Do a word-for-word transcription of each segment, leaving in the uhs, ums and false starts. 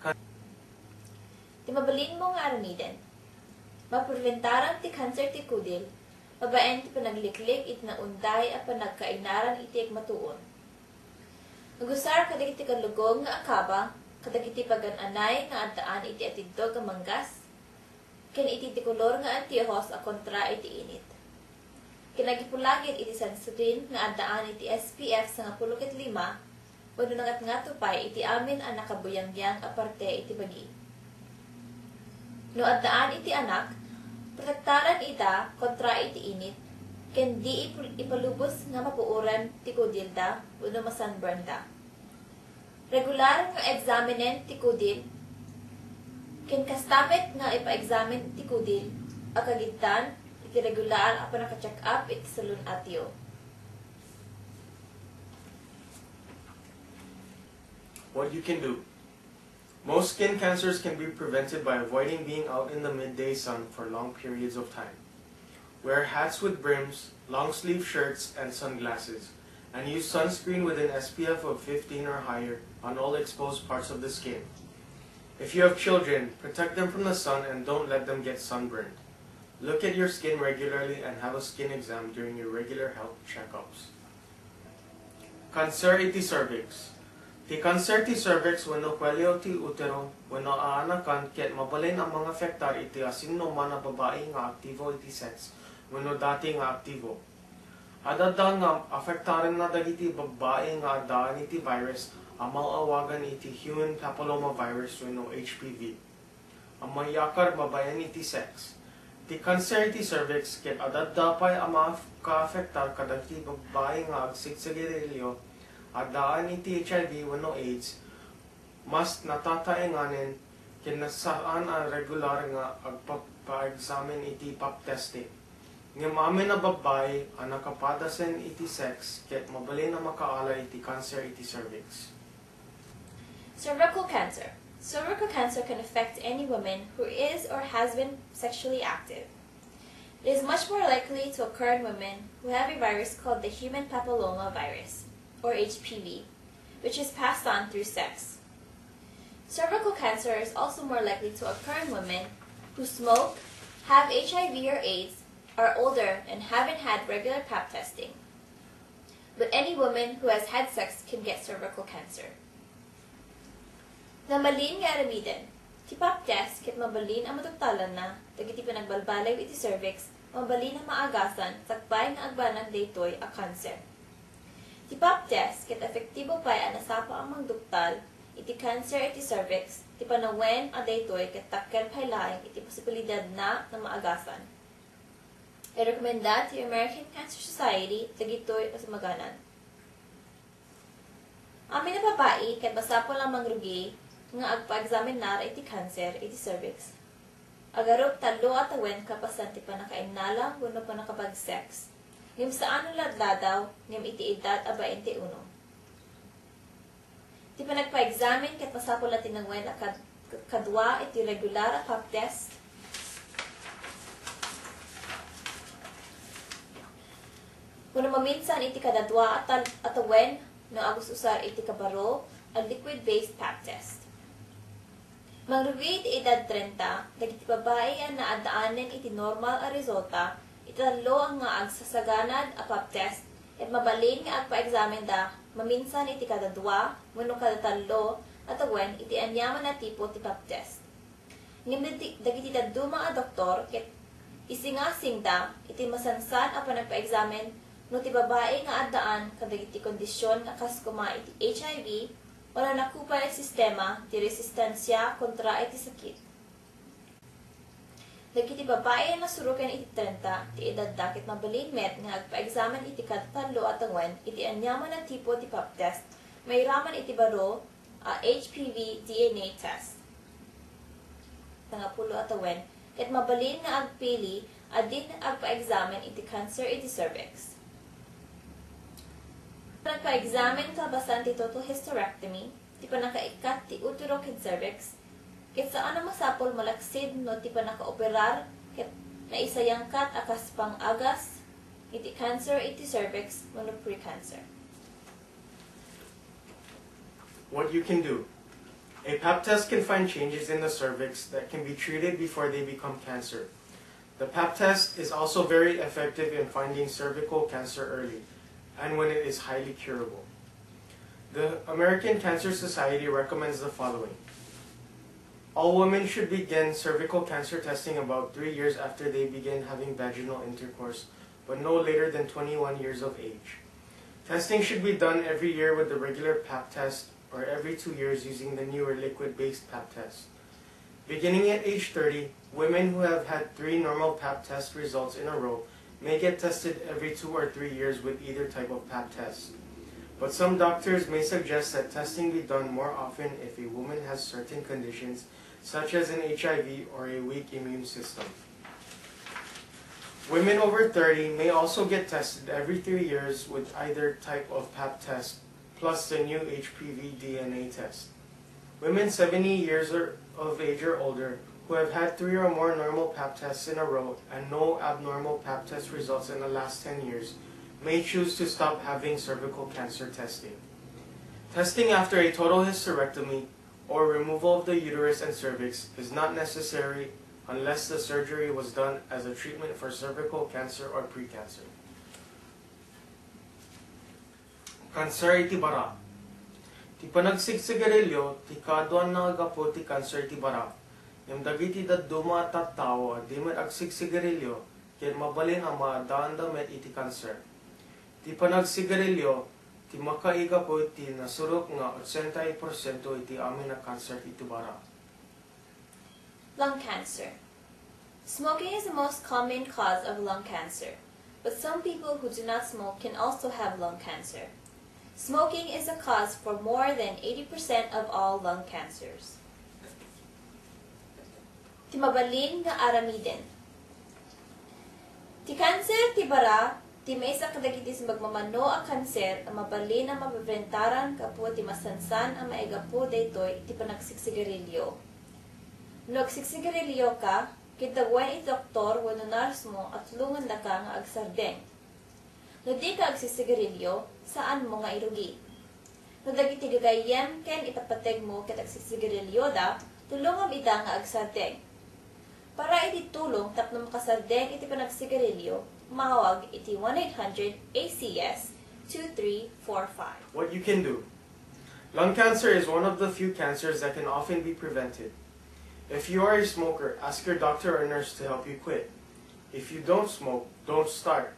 Ti mabalinmo nga aramiden. Mapreventaran ti kanser ti kudil, babaen ti panagliklik iti naunday a panagkainaran iti agmatuon. Agusar kadagiti kalugong nga akaba, kadagiti pagan-anay nga addaan iti atiddog a manggas, ken iti ti kolor nga antiojos a kontra iti init. Ken agipulagid iti sunscreen nga addaan iti S P F sangapulo ket lima, wenno nangatngato pay iti amin a nakabuyangyang a parte iti bagi. No addaan iti anak, protektaran ida kontra iti init, ken di ipul-, ipalubos nga mapuoran ti kudilda wenno masunburnda. Regular nga eksaminen ti kudil, ken kasta met nga ipaeksamin ti kudil a kagiddan iti regular a pannaka-check-up iti salon-atyo. What you can do. Most skin cancers can be prevented by avoiding being out in the midday sun for long periods of time. Wear hats with brims, long sleeve shirts, and sunglasses, and use sunscreen with an S P F of fifteen or higher on all exposed parts of the skin. If you have children, protect them from the sun and don't let them get sunburned. Look at your skin regularly and have a skin exam during your regular health checkups. Kanser iti cervix. Ti kanser ti cervix wenno kuelyo ti utero wenno aanakan ket mabalin a mangafektar iti asinoman a babai nga aktibo iti sex wenno dati nga aktibo. Adda nga afektarenna dagiti babbai nga addaan iti virus a maawagan iti human papillomavirus wenno H P V a mayakar babaen iti sex. Ti kanser iti cervix ket adda pay a makaafektar kadagiti babbai nga agsigsigarilio, addaan iti H I V wenno AIDS, mas natataenganen ken saan a regular nga agpapaeksamen iti pap testing. Ngem amin a babbai a nakapadasen iti sex ket mabalin a makaala iti kanser iti cervix. Cervical cancer. Cervical cancer can affect any woman who is or has been sexually active. It is much more likely to occur in women who have a virus called the human papilloma virus, or H P V, which is passed on through sex. Cervical cancer is also more likely to occur in women who smoke, have H I V or AIDS, are older, and haven't had regular pap testing. But any woman who has had sex can get cervical cancer. Mabalin nga aramiden. Ti pap test ket mabalin a maduktalanna dagiti panagbalbaliw iti cervix, mabalin a maagasan sakbay nga agbanag daytoy a kanser. Ti pap test ket epektibo pay a nasapa a mangduktal iti kanser iti cervix, ti panawen a daytoy ket dakkel pay laeng iti posibilidadna nga maagasan. Irekomenda ti American Cancer Society dagitoy a sumaganan. Amin a babai ket masapul a mangrugi nga agpaeksaminnar iti kanser iti cervix. Agarup tallo a tawen kapasan ti pannakainnala wenno pannakapag-sex, ngem saan no ladladaw ngem iti edad a bainte uno. Ti panagpaeksamin ket masapul a tinawen a kad-, kadua iti regular a pap test wenno maminsan iti kada dua a tal-, a tawen no agus-usar iti kabaro a liquid-based pap test. Mangrugi iti edad trenta, dagiti babai a naaddaanen iti normal a resulta iti tallo nga agsasaganad a pap test ket mabalin nga agpaeksamenda maminsan iti kada dua wenno kada tallo a tawen iti aniaman a tipo ti pap test. Ngem dagiti, dagiti dadduma a doktor ket isingasingda iti masansan a panagpaeksamin no ti babai nga addaan kadagiti kondisyon nga kas koma iti H I V wenno nakupay a sistema ti resistensia kontra iti sakit. Dagiti babai a nasuroken iti trenta ti edadda ket mabalin met nga agpaeksamin iti kada tallo a tawen iti aniaman a tipo ti pap test mairaman iti baro a H P V D N A test. Sangapulo a tawen, ket mabalin nga agpili a din agpaeksamin iti kanser iti cervix. Panagpaeksamin kalpasan ti total hysterectomy, ti pannakaikkat ti utero ken cervix, ket saan a masapul malaksid no ti pannakaoperar ket naisayangkat a kas pang-agas iti kanser iti cervix wenno precancer. What you can do. A pap test can find changes in the cervix that can be treated before they become cancer. The pap test is also very effective in finding cervical cancer early and when it is highly curable. The American Cancer Society recommends the following. All women should begin cervical cancer testing about three years after they begin having vaginal intercourse, but no later than twenty-one years of age. Testing should be done every year with the regular pap test or every two years using the newer liquid-based pap test. Beginning at age thirty, women who have had three normal pap test results in a row may get tested every two or three years with either type of pap test. But some doctors may suggest that testing be done more often if a woman has certain conditions, such as an H I V or a weak immune system. Women over thirty may also get tested every three years with either type of pap test plus the new H P V D N A test. Women seventy years or, of age or older who have had three or more normal pap tests in a row and no abnormal pap test results in the last ten years may choose to stop having cervical cancer testing. Testing after a total hysterectomy or removal of the uterus and cervix is not necessary unless the surgery was done as a treatment for cervical cancer or precancer. Kanser iti bara. Ti panagsigsigarilio ti kaaduanna a gapu ti kanser iti bara. Ngem dagiti dadduma a tattao a di met agsigsigarilio ket mabalin a maaddaanda met iti kanser. Ti panagsigarilio ti makaigapu iti nasurok nga ochenta porsiento iti amin a kanser iti bara. Lung cancer. Smoking is the most common cause of lung cancer, but some people who do not smoke can also have lung cancer. Smoking is a cause for more than eighty percent of all lung cancers. Ti mabalin nga aramiden. Ti kanser ti bara ti maysa kadagiti sumagmamano a kanser a mabalin a mapreventaran gapu ti masansan a maigapu daytoy iti panagsigsigarilio. No agsigsigarilioka, kiddawen iti doktor wenno nurse mo a tulongandaka nga agsardeng. No dika agsigsigarilio, saanmo nga irugi. No dagiti gagayyem ken ipapategmo ket agsigsigarilioda, tulongam ida nga agsardeng. Para iti tulong tapno makasardeng iti panagsigarilio, mawag iti one eight hundred A C S two three four five. What you can do. Lung cancer is one of the few cancers that can often be prevented. If you are a smoker, ask your doctor or nurse to help you quit. If you don't smoke, don't start.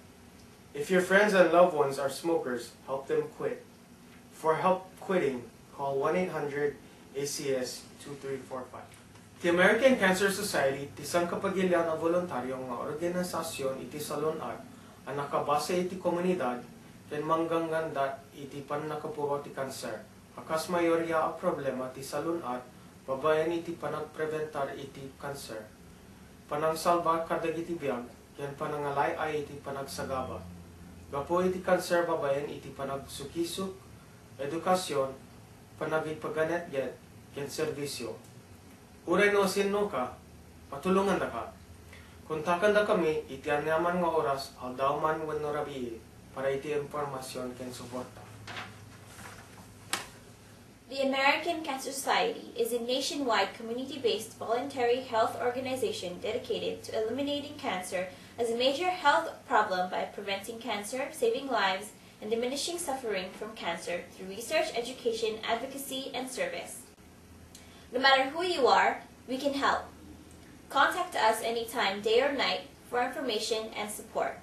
If your friends and loved ones are smokers, help them quit. For help quitting, call one eight hundred A C S two three four five. Ti American Cancer Society ti sangkapagilian a boluntario nga organisasyon iti salun-at a nakabase iti komunidad ken mangganggandat iti pannakapuro ti kanser a kas mayoria a problema ti salun-at babaen iti panagprebentar iti kanser, panangsalba kadagiti biag, ken panangalay-ay iti panagsagaba gapu iti kanser babaen iti panagsukisuk, edukasion, panagipaganetget, ken serbisio. Uray no sinnoka, patulongandaka. Kontakendakami iti aniaman nga oras, aldaw man wenno rabii, para iti impormasion ken suporta. The American Cancer Society is a nationwide community-based voluntary health organization dedicated to eliminating cancer as a major health problem by preventing cancer, saving lives, and diminishing suffering from cancer through research, education, advocacy, and service. No matter who you are, we can help. Contact us anytime, day or night, for information and support.